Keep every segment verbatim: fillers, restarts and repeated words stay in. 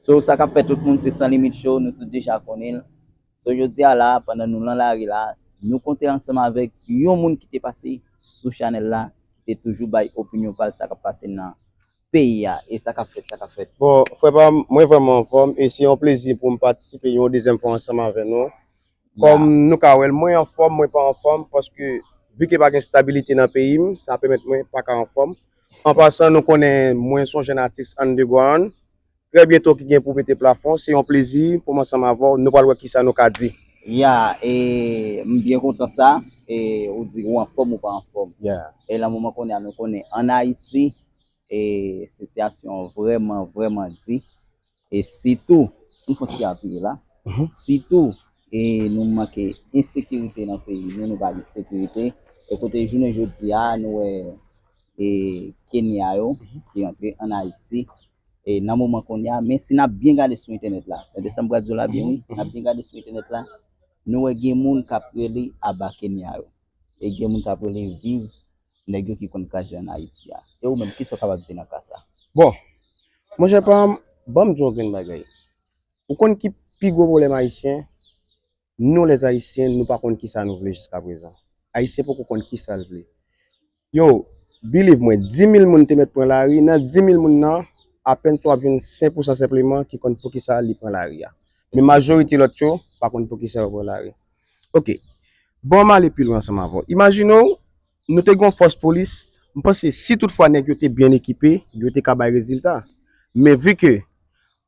So, sa k ap fèt tout moun, se San Limit Show, nou tout deja konnen l. So, jodi a la, pandan nou lan lari la, nou kontre ansanm avèk yon moun ki te pase sou chanèl la, ki te toujou bay opinyon pa l sa k ap pase nan peyi a, e sa k ap fèt, sa k ap fèt. Bon, frè pa m, mwen vrèman anfòm, e se yon plezi pou m patisipe yon dezyèm fwa ansanm avè nou. Kòm nou ka wè l, mwen anfòm, mwen pa anfòm, paske vi ke pa gen stabilite nan peyi m, sa pèmèt mwen pa ka anfòm. An pasan, nou konnen mwen se yon jèn atis underground. Trè byento ki gen pou pete plafon, se yon plezi pou m ansanm avè w, nou pral wè kisa nou ka di. Ya, e m byen kontan sa, e ou di ou anfòm ou pa anfòm. E nan moman kounye a, nou konnen ann Ayiti, e sitiyasyon an vrèman, vrèman di. E sitou, nou fè yon ti apiye la, sitou, e nou manke ensekirite nan peyi nou, nou pa gen sekirite. E kote jounen jodi a, nou wè e Kenya yo ki rantre ann Ayiti e nan moman kounye a. Men si n ap byen gade sou entènèt la, tande sa m pral di w la byen wi, n ap byen gade sou entènèt la, nou wè gen moun k ap rele aba Kenya yo. E gen moun k ap rele viv nèg yo ki konn kraze ann Ayiti a. E ou menm, kisa w kapab di nan ka sa? Bon, monchè pa m, ban m di w yon grenn bagay. Ou konn ki pi gwo pwoblèm ayisyen? Nou, lè ayisyen, nou pa konn kisa nou vle jiskaprezan. Ayisyen poko konn kisa l vle. Yo, believe mwen, di mil moun te mèt pran lari, nan di mil moun nan, apèn si w ap jwenn senk pousan senpleman ki konn poukisa li pran lari a. Men majorite lòt yo pa konn poukisa yo pran lari. Ok. Bon, m ale pi lwen ansanm avè w. Imajine w, nou te gen yon fòs polis, m panse si toutfwa nèg yo te byen ekipe, yo te ka bay rezilta. Men vi ke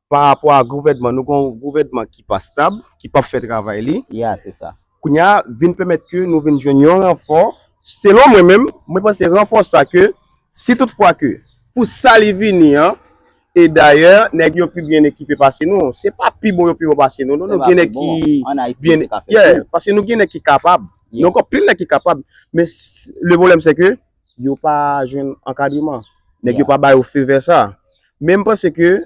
pa rapò a gouvènman, nou gen yon gouvènman ki pa stab, ki p ap fè travay li. Ya, se sa. Kounye a, vin pèmèt ke nou vin jwenn yon ranfò. Selon mwen menm, mwen panse ranfò sa ke, si toutfwa ke, pou sa li vini an, e dayè, nèg yo pi byen ekipe pase nou. Se pa pi bon yo pi bon pase nou. Non, nou gen nèg ki byen, yeah, paske nou gen nèg ki kapab. Nou gen anpil nèg ki kapab. Men s- le pwoblèm se ke yo pa jwenn ankadreman. Nèg yo pa ba yo favè sa. Men m panse ke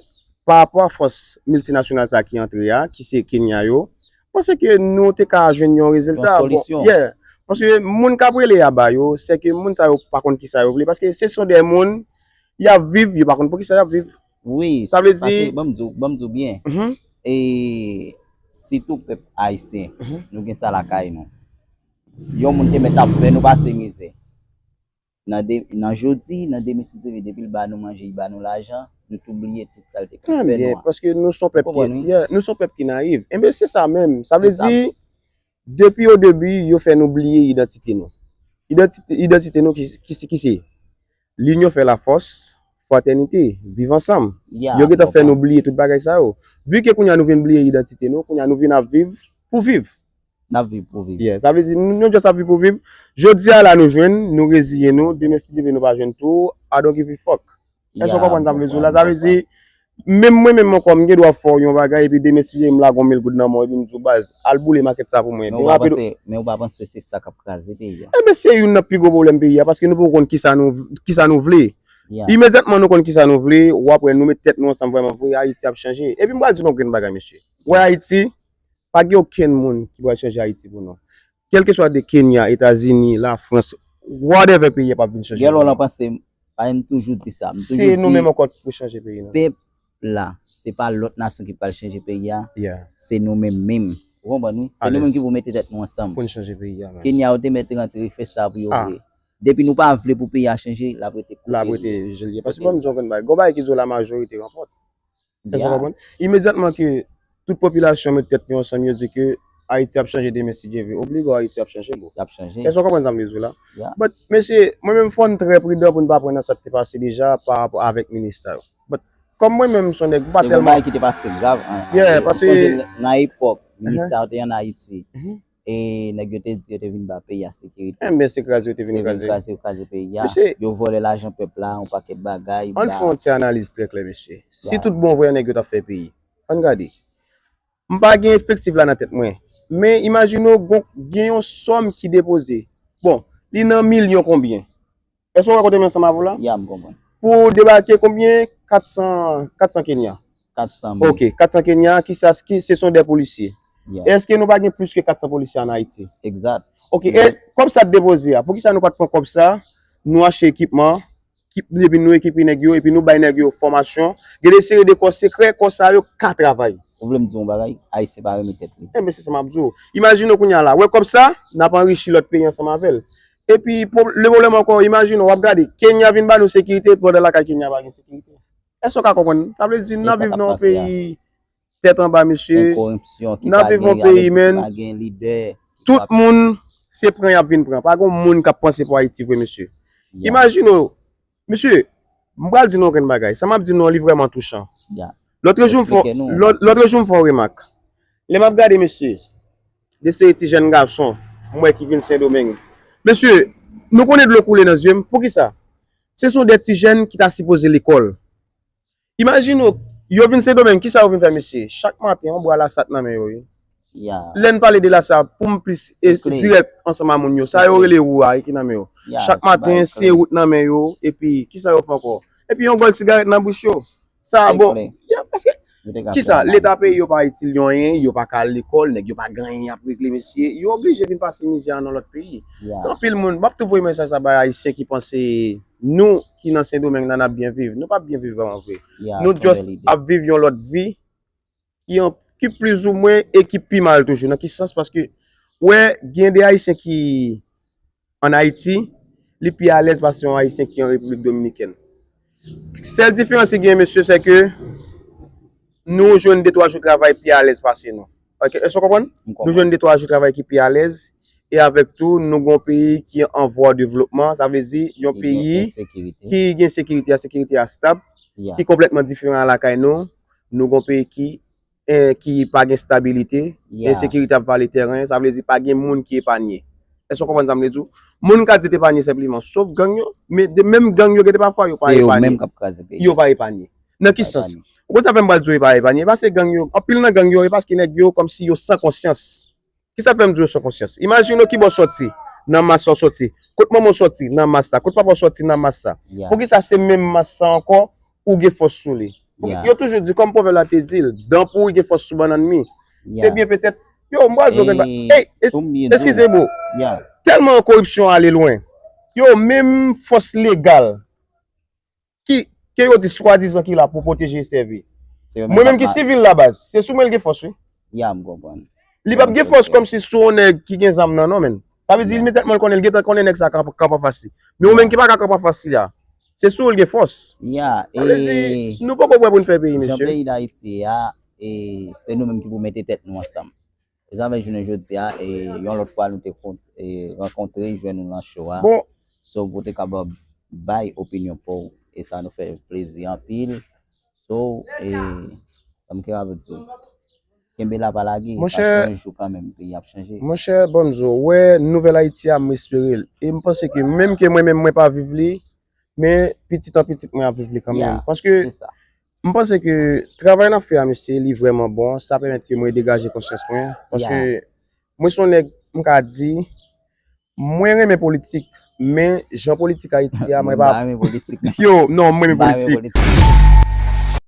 pa rapò a fòs miltinasyonal sa ki antre a, ki se Kenya yo, m panse ke nou te ka jwenn yon rezilta. Yon solisyon. Yeah. Paske moun k ap rele aba yo, se ke moun sa yo pa konn kisa yo vle, paske se son de moun, y ap viv, yo pa konn poukisa y ap viv. Wi, sa vle di, ban m di w, ban m di w byen. E sitou pèp ayisyen, nou gen sa lakay nou. Yon moun te mèt ap fè nou pase mizè. Nan de, nan jodi, nan demen si Dye vle, depi l ba nou manje, li ba nou lajan, nou tou bliye tout sa l te konn fè nou an. Paske nou se yon pèp ki, yeah, nou se yon pèp ki nayiv. Enben, se sa menm. Sa vle di, depi o debi, yo fè nou bliye idantite nou. Idantite, idantite nou ki, ki, ki se? Linyon fè lafòs, fratènite, viv ansanm. Yo gentan fè nou bliye tout bagay sa yo. Vi ke kounye a nou vin bliye idantite nou, kounye a nou vin ap viv pou viv. N ap viv pou viv. Yeah, sa vle di, nou, nou just ap viv pou viv. Jodi a la nou jwenn, nou reziye nou, demen si Dye vle nou pa jwenn tou, I don't give a fuck. Èske w konprann sa m vle di w la? Sa vle di, menm mwen menm ankò, m gen dwa fè w yon bagay, epi demen si Dye vle m lage yon mil goud nan men w, epi m di w, baz, al boule makèt sa pou mwen. Men ou pa panse, men ou pa panse se sa k ap kraze peyi a? Enben, se youn nan pi gwo pwoblèm peyi a, paske nou poko konn kisa nou, kisa nou vle. Imedyatman nou konn kisa nou vle, w ap wè nou met tèt nou ansanm vrèman vre, Ayiti ap chanje. Epi m pral di nou yon grenn bagay, mesye. Ou wè Ayiti, pa gen okenn moun ki pral chanje Ayiti pou nou. Kèlkeswa de Kenya, Etazini, Lafrans, whatever peyi a p ap vin chanje. Gen lè w lan panse, pa m toujou di sa. M toujou di, se nou menm ankò ki pou chanje peyi nou. Pèp la, se pa lòt nasyon ki pral chanje peyi a, se nou menm menm. Ou konprann wi? Se nou menm ki pou mete tèt nou ansanm. Pou n chanje peyi a menm. Kenya yo te mèt rantre, fè sa pou yo vle. Depi nou pa vle pou peyi a chanje, l ap rete kote l ye. L ap rete jan l ye. Paske ban m di w yon grenn bagay. Gon bagay ki di w la majorite ranpòte. Èske w konprann? Imedyatman ke tout popilasyon met tèt yo ansanm, yo di ke Ayiti ap chanje demen si Dye vle. Obligo Ayiti ap chanje, bro. L ap chanje. Èske w konprann sa m vle di w la? But, mesye, mwen menm fò n trè pridan pou n pa pran nan sa k te pase deja pa rapò avèk minista yo. But, kòm mwen menm m se yon nèg, m pa tèlman. Te gon bagay ki te pase grav an, yeah, paske sonje nan epòk minista yo te ann Ayiti. E nèg yo te di yo te vin ba peyi a sekirite. Enben, se kraze yo te vin kraze. Se vin kraze, yo kraze peyi a. Yo vòlè lajan pèp la, yon pakèt bagay. Ann fè yon ti analiz trè klè, mesye. Si tout bon vre nèg yo t ap fè peyi. Ann gade. M pa gen efektif la nan tèt mwen. Men imajine w gon, gen yon sòm ki depoze. Bon, li nan milyon konbyen? Èske w wè kote m ansanm avè w la? Ya, m konprann. Pou debake konbyen? Kat san, kat san Kenya. Kat san mil. Ok, kat san Kenya, kisa, ki, se son de polisye. Èske nou pa gen plis ke kat san polisye ann Ayiti? Egzat. Ok, e kòb sa t depoze a, poukisa nou pa t pran kòb sa, nou achte ekipman, epi nou ekipe nèg yo, epi nou bay nèg yo fòmasyon. Gen de seri de kò sekrè, kò sa yo ka travay. Ou vle m di yon bagay? Ayisyen pa renmen tèt li. Enben, se sa m ap di w. Imajine w kounye a la. Wè kòb sa, n ap anrichi lòt peyi ansanm avè l. Epi, le pwoblèm ankò, imajine w, w ap gade, Kenya vin ba nou sekirite, pandan lakay Kenya pa gen sekirite. Èske w ka konprann? Sa vle di, n ap viv nan yon peyi tèt anba, mesye. N ap viv yon peyi, menn. Tout moun, se pran y ap vin pran. Pa gen moun k ap panse pou Ayiti vre, mesye. Imajine w, mesye, m pral di nou yon grenn bagay. Sa m ap di nou an, li vrèman touchan. Lòtrejou, m fè yon remak. Lè m ap gade, mesye, de seri ti jèn gason, m wè ki vin Sendomeng. Mesye, nou konnen dlo koule nan zye m. Poukisa? Se son de ti jèn ki ta sipoze lekòl. Imajine w, yo vin Sendomeng, kisa yo vin fè, mesye? Chak maten, yon bwa lasat nan men yo, wi. Lè n pale de lasat, pou m plis dirèk ansanm a moun yo, sa yo rele wou a, ki nan men yo. Chak maten, se wout nan men yo, epi kisa yo fè ankò? Epi yon gòl sigarèt nan bouch yo. Sa bon. Paske, kisa, Leta peyi yo pa itil yo anyen, yo pa ka al lekòl, nèg yo pa gen anyen y ap regle, mesye. Yo oblije vin pase mizè a nan lòt peyi. Anpil moun, m ap tou voye mesaj sa bay Ayisyen ki panse nou ki nan Sendomeng nan n ap byen viv. Nou p ap byen viv vrèman vre. Nou just ap viv yon lòt vi ki, ki plizoumwen e ki pi mal toujou. Nan ki sans? Paske, wè, gen de Ayisyen ki ann Ayiti, li pi alèz pase yon Ayisyen ki an Repiblik Dominikèn. Sèl diferans ki gen, mesye, se ke nou jwenn de twa jou travay pi alèz pase nou. Èske w konprann? Nou jwenn de twa jou travay ki pi alèz, e avèk tou, nou gen yon peyi ki an vwa devlopman, sa vle di, yon peyi ki gen sekirite, a sekirite a stab, ki konplètman diferan a lakay nou, nou gen yon peyi ki, ki pa gen stabilite, ensekirite ap vale tèren, sa vle di pa gen moun ki epanye. Èske w konprann sa m vle di w? Moun ka di t epanye senpleman, sof gang yo, men de menm gang yo gen de pafwa yo pa epanye. Yo pa epanye. Nan ki sans? Ou konn sa fè m pral di w yo pa epanye? Paske gang yo, anpil nan gang yo, e paske nèg yo kòmsi yo san konsyans. Kisa fè m di w yo san konsyans? Imajine w ki bò w sòti, nan mas sa w sòti. Kot manman w sòti, nan mas sa. Kot papa w sòti, nan mas sa. Poukisa se menm mas sa ankò ou gen fòs sou li? Yo toujou di, kòm pwovèb la te di l, dan pouri gen fòs sou bannann mi. Se byen petèt, yo, m pral di w yon grenn bagay. Ey, eskize bro. Tèlman koripsyon ale lwen. Yo, menm fòs legal ki, ke yo di swadizan ki la pou pwoteje e sèvi. Mwen menm ki sivil la baz, se sou mwen l gen fòs wi. Ya, m konprann. Li p ap gen fòs kòmsi sou yon nèg ki gen zam nan non, menn. Sa vle di imedyatman l konnen, l gentan konnen nèg sa ka kanpe anfas li. Men ou menm ki pa ka kanpe anfas li a, se sou ou l gen fòs. Ya, sa vle di, nou poko prè pou n fè peyi, mesye. Jan peyi Dayiti ye a, e, se nou menm ki pou mete tèt nou ansanm. E sa fè jounen jodi a, e, yon lòt fwa nou te rankontre, jwenn ou nan show a. So, pou te kapab bay opinyon pa w. E sa nou fè plezi anpil. So, e, sa m kapab di w. Kenbe la pa lage, paske yon jou kanmenm, peyi ap chanje. Monchè, ban m di w, wè, nouvèl Ayiti a, m espere l. E m panse ke menm ke mwen menm mwen pa viv li, men pitit an pitit mwen ap viv li kanmenm. Paske, m panse ke travay n ap fè a, mesye, li vrèman bon. Sa pèmèt ke mwen degaje konsyans mwen. Paske mwen se yon nèg, m ka di, mwen renmen politik, men jan politik Ayiti a, mwen pa. M pa renmen politik, non. Yo, non, mwen renmen politik.